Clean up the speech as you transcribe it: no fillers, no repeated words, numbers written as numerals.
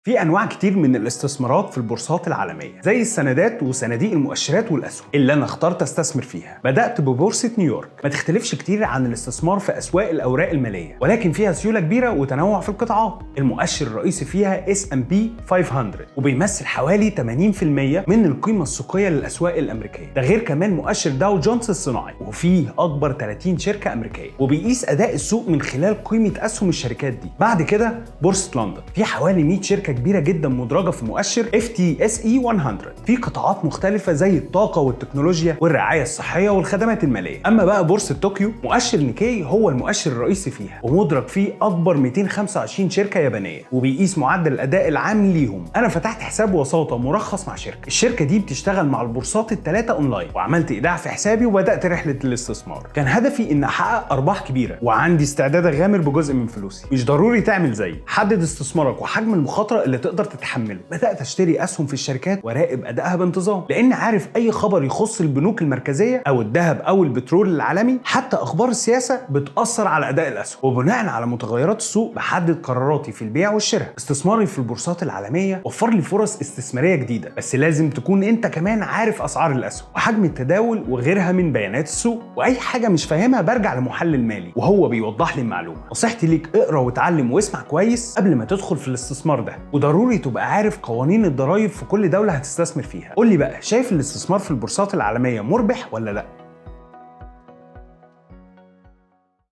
في انواع كتير من الاستثمارات في البورصات العالمية، زي السندات وصناديق المؤشرات والاسهم اللي انا اخترت استثمر فيها. بدات ببورصه نيويورك، ما تختلفش كتير عن الاستثمار في اسواق الاوراق المالية، ولكن فيها سيولة كبيرة وتنوع في القطاعات. المؤشر الرئيسي فيها S&P 500، وبيمثل حوالي 80% من القيمة السوقية للاسواق الامريكية. ده غير كمان مؤشر داو جونز الصناعي، وفيه اكبر 30 شركة امريكية، وبيقيس اداء السوق من خلال قيمة اسهم الشركات دي. بعد كده بورصة لندن، في حوالي 100 شركة كبيرة جدا مدرجة في مؤشر FTSE 100، في قطاعات مختلفة زي الطاقة والتكنولوجيا والرعاية الصحية والخدمات المالية. اما بقى بورصة طوكيو، مؤشر نيكي هو المؤشر الرئيسي فيها، ومدرج فيه اكبر 225 شركة يابانية، وبيقيس معدل الاداء العام ليهم. انا فتحت حساب وساطة مرخص مع شركة، الشركة دي بتشتغل مع البورصات الثلاثة اونلاين، وعملت ايداع في حسابي وبدات رحله الاستثمار. كان هدفي ان احقق ارباح كبيرة، وعندي استعداد اغامر بجزء من فلوسي. مش ضروري تعمل زيي، حدد استثمارك وحجم المخاطرة اللي تقدر تتحمله. بدات اشتري اسهم في الشركات وراقب ادائها بانتظام، لان عارف اي خبر يخص البنوك المركزية او الذهب او البترول العالمي، حتى اخبار السياسة بتاثر على اداء الاسهم. وبناء على متغيرات السوق بحدد قراراتي في البيع والشراء. استثماري في البورصات العالمية وفر لي فرص استثمارية جديدة، بس لازم تكون انت كمان عارف اسعار الاسهم وحجم التداول وغيرها من بيانات السوق. واي حاجة مش فاهمها برجع لمحلل مالي وهو بيوضح لي المعلومة. نصيحتي ليك اقرا واتعلم واسمع كويس قبل ما تدخل في الاستثمار ده، وضروري تبقى عارف قوانين الضرائب في كل دولة هتستثمر فيها. قول لي بقى، شايف الاستثمار في البورصات العالمية مربح ولا لا؟